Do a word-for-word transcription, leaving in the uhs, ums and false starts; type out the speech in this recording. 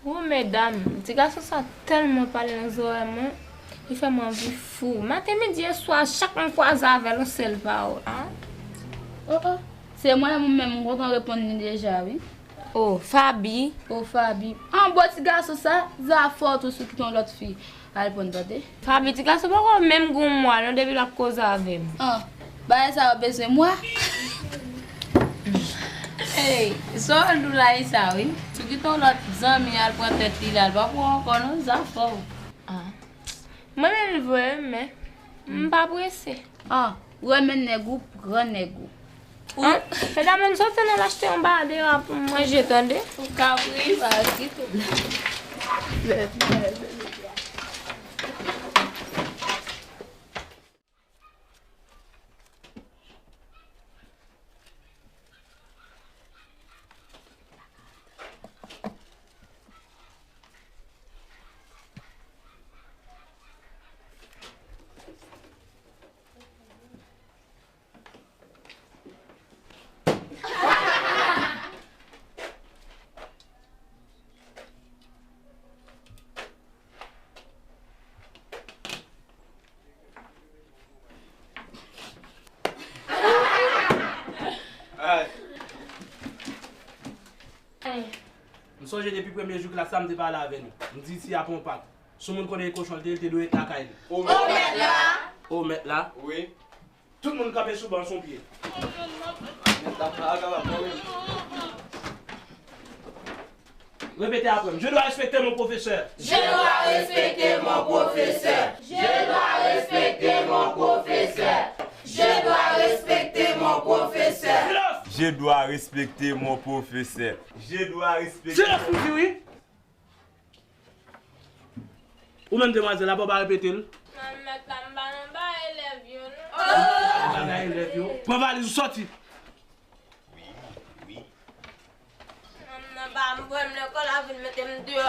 Wo medam, ti gason sa tèlman pale nan zòrèy mwen, li fè mwen anvi fou. Maten, midi e swa, chak mwen kwaze avè l, yon sèl pawòl. Ah. Oh, oh. Se mwen menm, mwen kontan reponn li deja, wi. Oh, Faby. Oh, Faby. An bon ti gason sa, zafè w tou sou kite yon lòt fi al pran tande. Faby, ti gason poko menm gen yon mwa non depi l ap koze avè m. An, bagay sa yo bezwen mwa. Hey, sa w di la e sa wi. Sou kite yon lòt zanmi al pran tèt li la, l pa pou ankò non, zafè w. Ah. Mwen menm vre, men m pa prese. Ah, renmen nèg ou, pran nèg ou. An, medam, ann soti, ann al achte yon bagay deyò a pou m manje, tande? Ou kapris. Pa gen pwoblèm. M sonje depi premye jou klas la, m te pale avè nou. M di isi a pa yon pak. Si yon moun konnen e kochon l te ye, l te dwe ret lakay li. O mèt la! O mèt la! Wi. Tout moun kanpe sou ban sou pye. Repete apre m. Je dois respecter mon professeur. Je dois respecter mon professeur. Je dois respecter mon professeur. Je dois respecter mon professeur. Silans! Je dois respecter mon professeur. Je dois respecter. Silans, m di wi. Ou menm demwazèl, apa w pa repete l? Nan mèt la, m pa nan bagay elèv yo, non. Bagay elèv yo? Pran valiz ou sòti. Wi, wi. Nan pa m voye m lekòl, la vin mete m deyò.